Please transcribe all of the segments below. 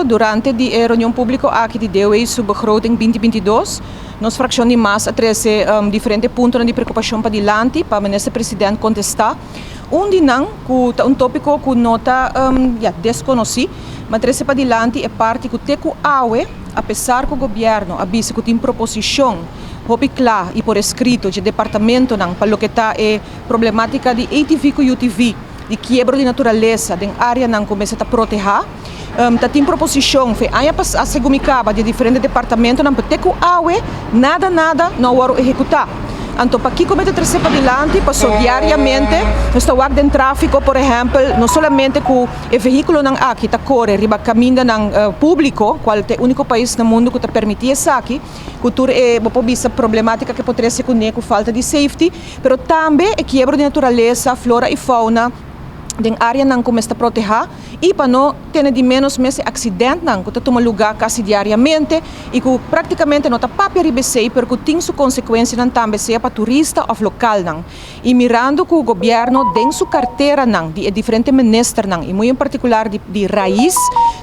Correcto, durante di e reunion publico aki di DOW su begroting 2022, nos fraccion di MAS a trece diferente punto di preocupacion pa dilanti pa minister president contesta. Un di nan, cu ta un topico cu no ta ja, desconoci, ma trece pa dilanti e parti cu te cu awe, apesar cu gobierno a bisa cu tin proposicion hopi cla y por escrito di departamento nan pa loke ta e problematica di ATV cu UTV, di kiebro di naturalesa den area nan cu mester ta proteha. Ta tin proposicion fe aña pasa, segun mi caba, di diferente departamento nan, te cu awe nada nada no a wordo ehecuta. Anto pakico mi ta trece padilanti? Paso diariamente nos ta wak den trafico, por ehempel, no solamente cu e vehiculonan aki ta core riba camindanan publico, cual ta e unico pais na mundo cu ta permiti esaki, cu tur e, bo por bisa, problematica cu por trece cune cu falta di safety, pero tambe e kiebro di naturalesa, flora y fauna den areanan cu mester proteha, y pa no tene di menos mes e accidentnan cu ta tuma luga casi diariamente y cu practicamente no ta papia riba esey, pero cu tin su consecuencianan tambe, sea pa turista of localnan. Y mirando cu gobierno den su carteranan di e diferente ministernan y muy en particular di Raiz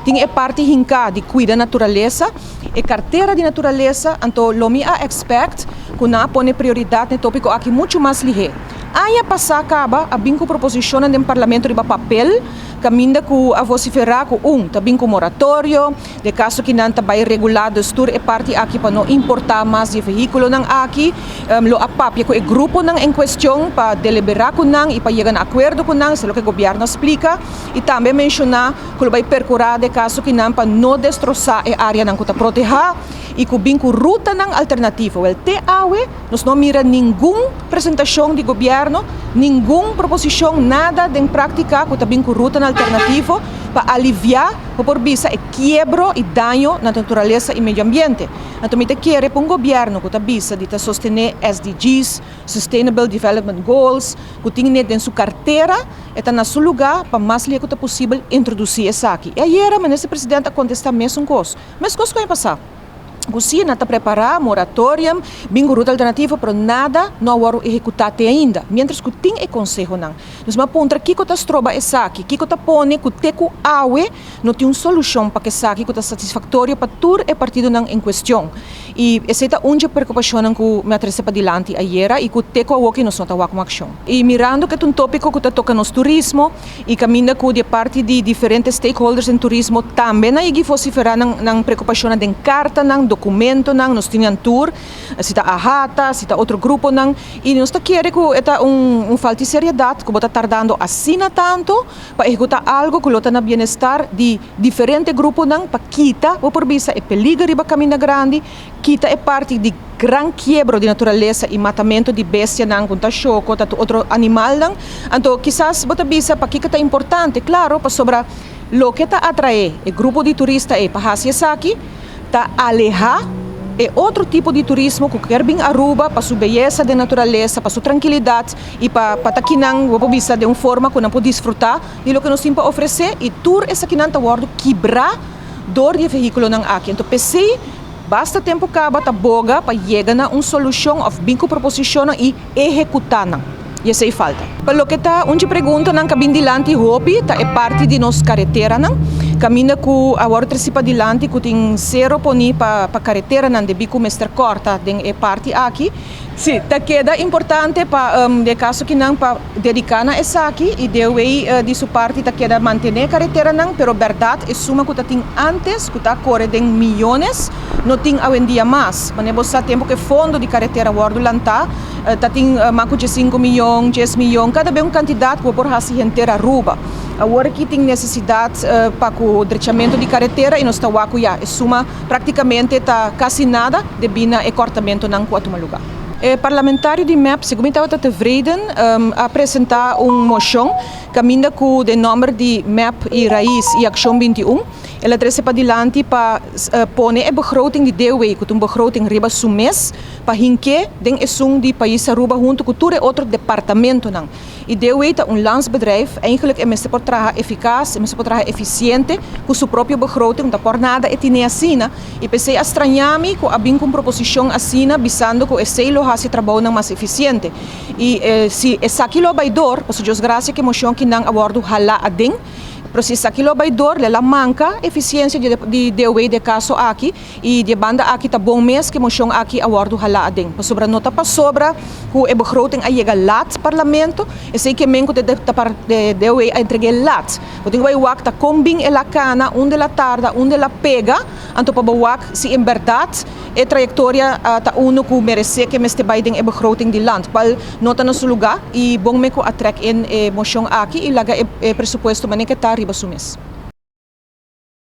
tin e parti hinca di cuida naturalesa, e cartera di naturalesa, anto lo mi a expect cu nan a pone prioridad na e topico aki mucho mas lihe. Aña pasa caba a bin cu proposicionnan den parlamento riba papel, caminda cu a vocifera cu un ta bin cu moratorio, de caso cu nan ta bay regula dus tur e parti aki pa no importa mas di vehiculonan aki, lo a papia cu e gruponan en cuestion pa delibera cu nan y pa yega na acuerdo cu nan, esey loke gobierno a splica, y tambe menciona cu lo bay percura de caso cu nan pa no destrosa e areanan cu ta proteha y cu bin cu rutanan alternativo. Wel, te awe nos no mira ningun presentacion di gobierno, ningun proposicion, nada den practica cu ta bin cu rutanan alternativo pa alivia, pa por bisa, e kiebro y daño na naturalesa y medio ambiente. Anto mi ta kere pa un gobierno cu ta bisa di ta sostene SDGs, Sustainable Development Goals, cu tin net den su cartera, e ta na su lugar pa mas lihe cu ta posibel introduci esaki. Y ayera minister president a contesta mesun cos, mescos cu aña pasa, cu si nan ta prepara moratorium, bin cu ruta alternativo, pero nada no a wordo ehecuta te ainda, mientras cu tin e consehonan. Nos a puntra kico ta stroba esaki, kico ta pone cu te cu awe no tin un solucion pa esaki cu ta satisfactorio pa tur e partidonan en cuestion. Y esey ta un preocupacion cu mi a trece padilanti ayera y cu te cu awo nos no ta wak un accion. Y mirando cu ta un topico cu ta toca nos turismo y caminda cu di parti di diferente stakeholders den turismo tambe nan a yega vocifera nan preocupacion den cartanan, documentonan, nos tin tur, si ta AHATA, si ta otro gruponan, y nos ta kere cu ta un falta di seriedad cu bo ta tardando asina tanto pa ehecuta algo cu lo ta na bienestar di diferente gruponan pa kita, bo por bisa, e peliger riba caminda grandi, kita e parti di gran kiebro di naturalesa y matamento di bestianan, cu ta shoco, ta otro animalnan. Anto, kisas bo ta bisa pakico ta importante, claro, pasobra loke ta atrae e grupo di turista e pa haci esaki, ta aleha e otro tipo di turismo cu kier bin Aruba pa su beyesa di naturalesa, pa su trankilidad y pa ta akinan, bo por bisa, di un forma cu nan por disfruta di loke nos tin pa ofrece, y tur esakinan ta wordo kibra door di e vehiculonan aki. Anto, p'esey, basta tempo caba ta boga pa yega na un solucion of bin cu proposicion y ehecuta nan. Y esey falta. Pa loke ta un preguntanan cu a bin dilanti hopi, ta e parti di nos careteranan. Caminda cu awor treci padilanti cu tin cero poni pa careteranan debi cu mester corta den e parti aki. Si, ta keda importante pa den caso cu nan pa dedica na esaki y DOW di su parti ta keda mantene careteranan, pero berdad e suma cu ta tin antes, cu ta core den miyones, no tin awendia mas. Manera bo sa, tempo cu e fondo di caretera wordo lanta, ta tin mas cu 5 miyon, 10 miyon, cada bes un cantidad cu por haci henter Aruba. Awor aki tin necesidad pa cu drechamento di caretera y nos ta wak cu ya, e suma practicamente ta casi nada debi na e cortamentonan cu a tuma lugar. E parlamentario di MEP, segun mi tabata tevreden, a presenta un mocion caminda cu den nomber di MEP y Raiz y Accion 21, el a trece padilanti pa pone e begroting di DOW, cu ta un begroting riba su mes, pa hinke den esun di pais Aruba hunto cu tur e otro departamentonan. Y DOW ta un landsbedrijf, eigenlijk e mester por traha eficaz, e mester por traha eficiente cu su propio begroting, no ta por nada e tine asina. Y p'esey a straña mi cu a bin cu un proposicion asina, bisando cu esey lo haci trabounan mas eficiente. Y si esaki lo bay door, pasobra Dios gracia cu e mocion aki nan a wordo hala aden. Pero si esaki lo bay door, el a manca eficiencia di DOW den caso aki y di banda aki ta bon mes cu e mocion aki a wordo hala aden. Pasobra no ta pasobra cu e begroting a yega laat parlamento, esey kiermen cu de DOW a entrega laat. Bo tin cu bay wak ta con bin el a cana, unda el a tarda, unda el a pega, anto pa wak si en berdad e trayectoria ta uno cu merece cu mester bay den e begroting di land, cual no ta na su lugar y bon mes cu a trek in e mocion aki y laga e presupuesto manera ta riba su mes.